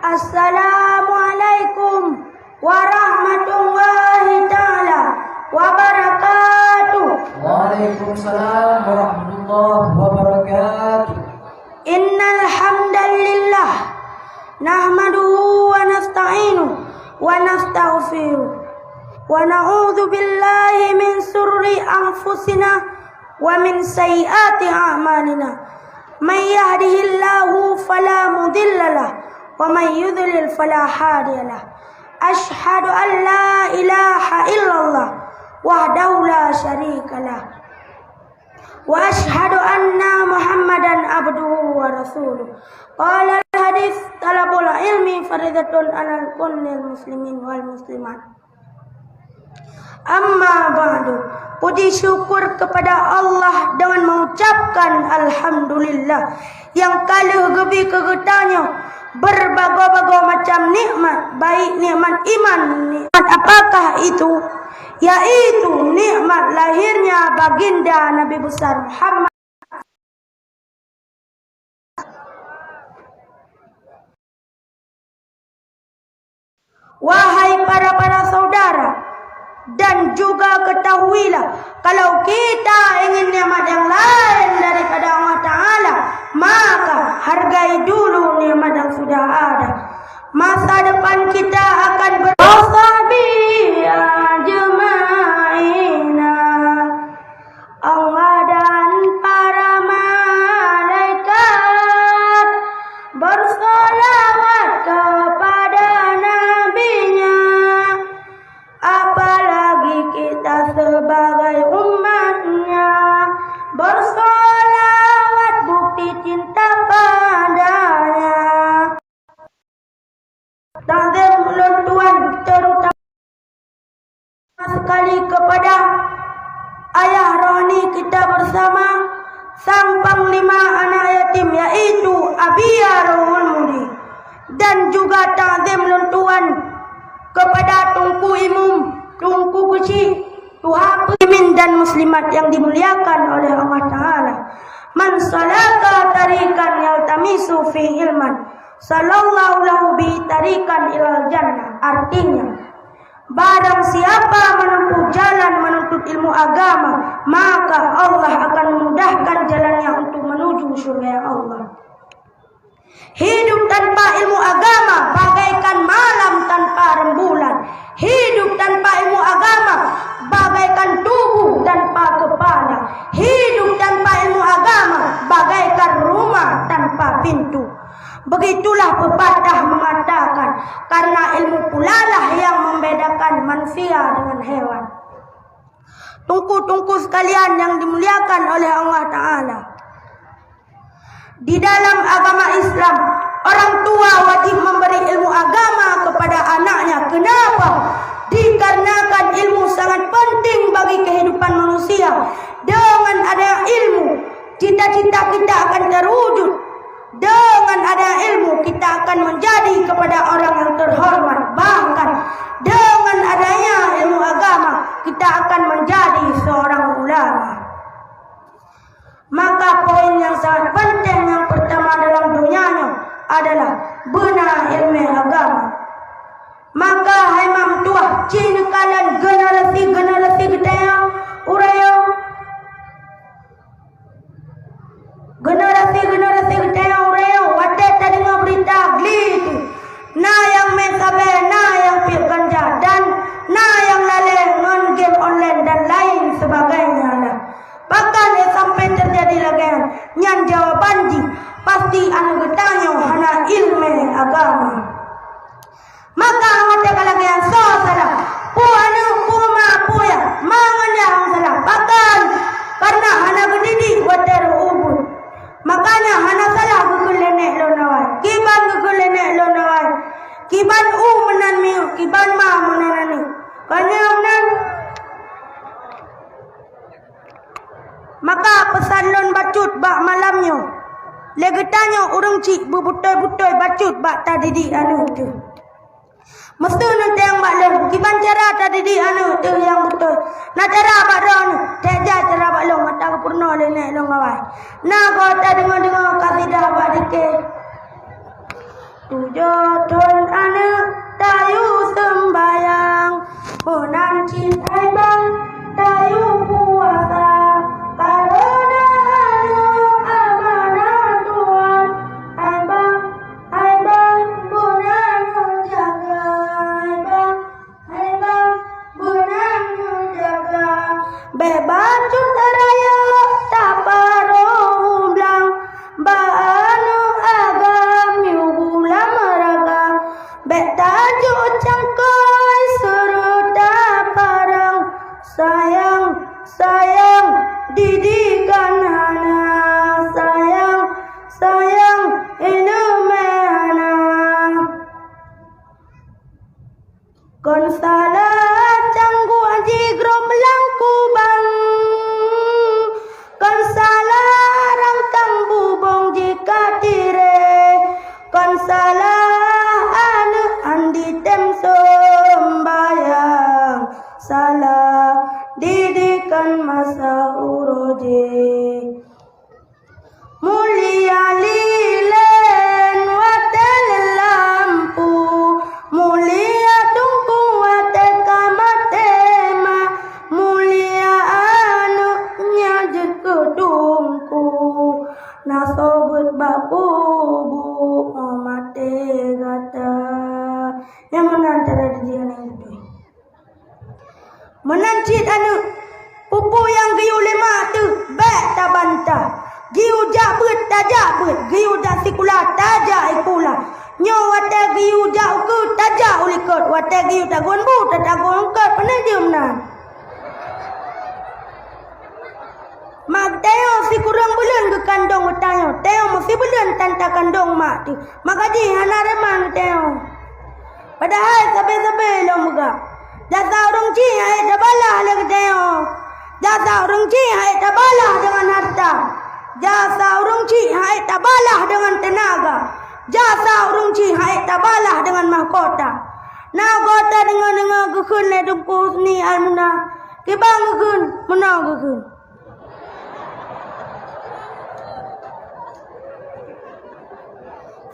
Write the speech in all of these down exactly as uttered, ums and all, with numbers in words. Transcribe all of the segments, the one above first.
Assalamualaikum warahmatullahi taala wabarakatuh. Waalaikumsalam warahmatullahi wabarakatuh. Innal hamdalillah, nahmaduhu wa nasta'inuhu wa nastaghfiruh, wa na'udzu billahi min syururi anfusina wa min sayyiati a'malina. May yahdihillahu fala mudhillalah, wa may yudhlil fala hadiyalah. Asyhadu an la ilaha illallah wahdahu la syarikalah. Wa asyhadu anna Muhammadan abduhu wa rasuluh. Qala al-hadits, talabul ilmi faridatun alal kullil muslimin wal muslimat. Amma ba'du, puji syukur kepada Allah dengan mengucapkan alhamdulillah nyang ka lheueh geubri keu geutanyoe berbagai-bagai macam nikmat, baik nikmat iman, nikmat apakah itu? Yaitu nikmat lahirnya baginda Nabi besar Muhammad. Wahai para-para saudara, dan juga ketahuilah, kalau kita ingin nikmat yang lain daripada Allah Ta'ala, maka hargai dulu nikmat yang sudah ada. Masa depan kita akan ber- Wa sahbihi ajma'ina. Allah dan para malaikat bersolawat kepada nabinya, apalagi kita sebagai umatnya bersolawat bukti cinta padanya. Takzim ulôn tuan, terutama sekali kepada ayah rohani kita bersama, sang panglima anak yatim, yaitu Abi Rohul Mudi, dan juga takzim ulôn tuan kepada Teungku Imum, Teungku Keuchik, Tuha muslimin dan muslimat yang dimuliakan oleh Allah Ta'ala. Man salaka tariqan yaltamisu fihi ilman, sahallallahu lahu bihi tariqan ilal jannah. Artinya, barang siapa menempuh jalan menuntut ilmu agama, maka Allah akan memudahkan jalannya untuk menuju syurga Allah. Hidup tanpa ilmu agama bagaikan malam tanpa rembulan. Hidup tanpa ilmu agama bagaikan tubuh tanpa kepala. Hidup tanpa ilmu agama bagaikan rumah tanpa pintu. Begitulah pepatah mengatakan, karena ilmu pulalah yang membedakan manusia dengan hewan. Teungku-teungku sekalian yang dimuliakan oleh Allah Ta'ala, di dalam agama Islam, orang tua wajib memberi ilmu agama kepada anaknya. Kenapa? Dikarenakan ilmu sangat penting bagi kehidupan manusia. Dengan adanya ilmu, cita-cita kita akan terwujud. Dengan adanya ilmu, kita akan menjadi kepada orang yang terhormat. Bahkan, dengan adanya ilmu agama, kita akan menjadi seorang ulama. Maka, poin yang sangat penting yang pertama dalam dunia nyoe adalah beuna ilmu agama. Maka, hai meutuah, ci neukalon generasi-generasi geutanyoe uroe nyoe. Generasi-generasi geutanyoe uroe nyoe, watée tadeungoe beurita Gli teuh, na nyang mè sabée, na nyang piep ganja, dan na nyang lalée ngon game online dan lain sebagainya lah. Pakon sampai teujadi lagée nyan? Nyan jawaban jih, pasti aneuëk geutanyoe hana iéleumé agama. Maka watée ka lagée nyan, soe salah? Peue aneuëk, peue ma, peue yah? Ma ngon yah nyang salah. Pakon? Kareuna hana geudidik watée rôh ubeut. Makanya hana salah geukheun lé nék lôn awai. Kiban geukheun lé nék lôn awai? Kiban u meunan miyueb, kiban ma meunan aneuëk. Kon nyan meunan? Maka peusan lôn bacut bak malam nyoe, lé geutanyoe ureuëng chik beubeutôi-beutôi bacut bak tadidik aneuëk teuh. Meuseu neutanyong bak lôn, kiban cara tadidik aneuëk teuh nyang beutôi? Na cara bak droeneueh? Teuja cara bak lôn, mata geupeurunoe lé nék lôn awai. Na goe tadeungoe-deungoe kasidah bak dike. Tujoh thon aneuk tayue seumbahyang, meunan cit hai bang tayue puasa. Kareuna aneuk amanah Tuhan, hai bang, hai bang, beuna neujaga, hai bang. Hai bang, beuna neujaga. Bék bacut rayeuk taparoh u blang, bak aneuk agam yue gulam raga. Bék tajok cangkôi seureuta parang, sayang, sayang, didikan hana, sayang, sayang, ileumèe hana. Kon salah cangguek jigrob lam kubang, kon salah rangkang bubông jikatiré, kon salah aneuk han jitem seumbahyang, salah didikan masa uroe jih. Mulia lilén watèe lampu, mulia teungku watèe ka maté ma, mulia aneuk nyang jeuet keu teungku, na soe beuet bak kubu 'oh maté gata. Nyang meunan cara didikan aneuk beutôi. Meunan cit aneuk, peue-peue nyang geuyue lé mak teuh, bèk tabantah. Geuyue jak beuet, tajak beuet. Geuyue jak sikula, tajak sikula. Nyoe watèe geuyue jak u keue, tajak u likot. Watèe geuyue tagun bu, tatagun u likot. Pane jeuem nan. Mak geutanyoe sikureueng buleuen geukandong geutanyoe. Tanyoe meusibuleuen tan takandong mak teuh. Maka jih hana reman geutanyoe. Padahai sabe-sabe lôn peugah, jasa ureueng chik han ék tabalah lé geutanyoe. Jasa ureueng chik han ék tabalah deungon hareuta. Jasa ureueng chik han ék tabalah deungon teunaga. Jasa ureueng chik han ék tabalah deungon mahkota. Na gata deungoe-deungoe geukheun lé Teungku Husni Almuna. Kiban geukheun, meunoe geukheun.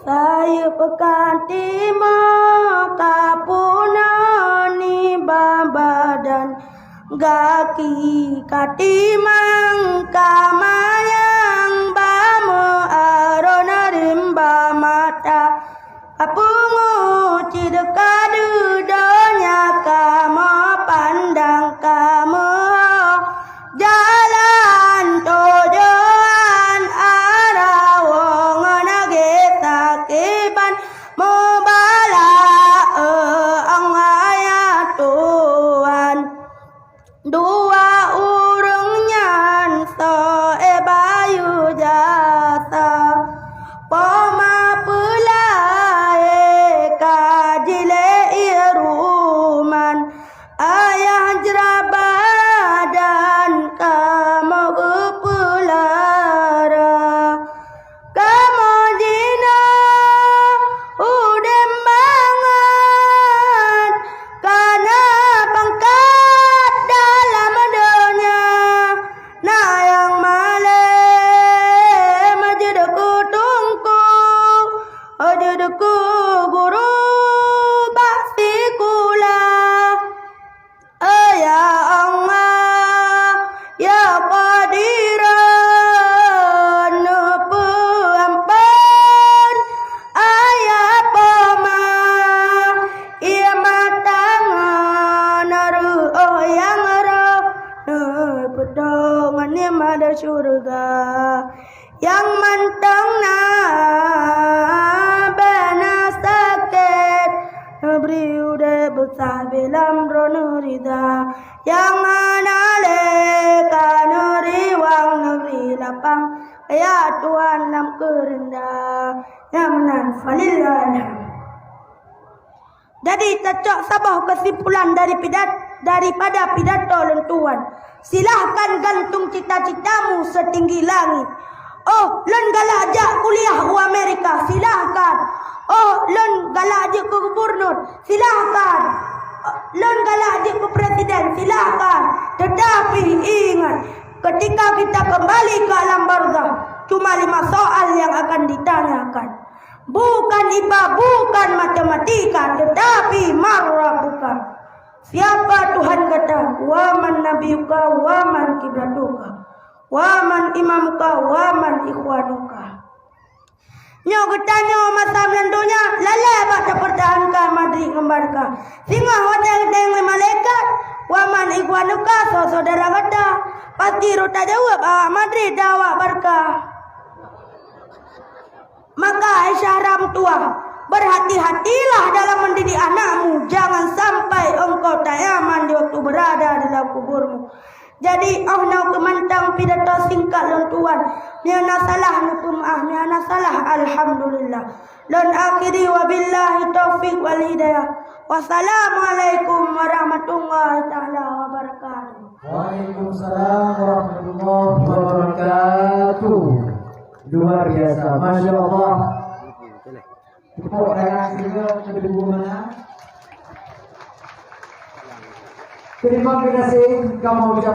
Sayeuep ka timoh ka puna nibak badan, gaki ka timang ka manyang ba meuaron rimba mata. Apeue ngeucit ka deuh donya kamoe pandang kamoe, jalan tujuan arawoe ngon agé sakiban mubarak, eh, Allah ya Tuhan. Dua ureueng nyan soe bayeue jasa, poma peulahé ka jilée ié ruman, ayah jrabadan kamoe geupeulara. Kamoe jinoe udeb mangat, kana pangkat dalam donya. Na nyang malém jeuet keu teungku, jeuet keu guru bak sikula. Oh ya Allah, ya Qadiran, neupeuamphon ayah poma, ié mata ngon reuôh nyang roh, neupeudong ngon nikmat syeuruga. Nyang mantong na bèk na sakét, neubri udeb beusabé lam droeneuh rida. Nyang hana lé ka neuriwang, neubri lapang, ya Tuhan, lam keureunda. Nyang meunan, falillahilhamd. Jadi, tacok saboh keusimpulan dari pidat-, daripada pidato lôn tuan. Silahkan gantung cita-citamu setinggi langit. Oh, lôn galak jak kuliah u Amerika, silahkan. Oh, lôn galak jeuet keu gubernur, silahkan. Lôn galak jeuet keu presiden, silahkan. Tetapi ingat, ketika kita kembali ke alam barzakh, cuma lima soal yang akan ditanyakan. Bukan ipa, Patika, tetapi man rabbuka. Siapa Tuhan gata? Wa man nabiyuka, wa man kiblatuka, wa man imamuka, wa man ikhwanuka. Nyoe geutanyoe masa meunan donya lalée bak tapeurtahankan Madrid ngon Barca. Singoh watée geutanyong lé malaikat, "Wa man ikhwanuka, soe syedara gata?" Pasti rot tajaweueb awak Madrid dan awak Barca. Maka hai syedara meutuwah, berhati-hatilah dalam mendidik anakmu, jangan sampai engkau tak nyaman di waktu berada di dalam kuburmu. Jadi, 'oh noe keuh mantong pidato singkat lôn tuan. Meunyoe na salah, neupeumeu'ah, meunyoe na salah, alhamdulillah. Lôn akhiri, wabillahi taufiq wal hidayah. Wassalamualaikum warahmatullahi taala wabarakatuh. Waalaikumsalam warahmatullahi wabarakatuh. Luar biasa, masya Allah. Tepuk tangan sehingga kedua mana. Terima kasih kamu ucapkan.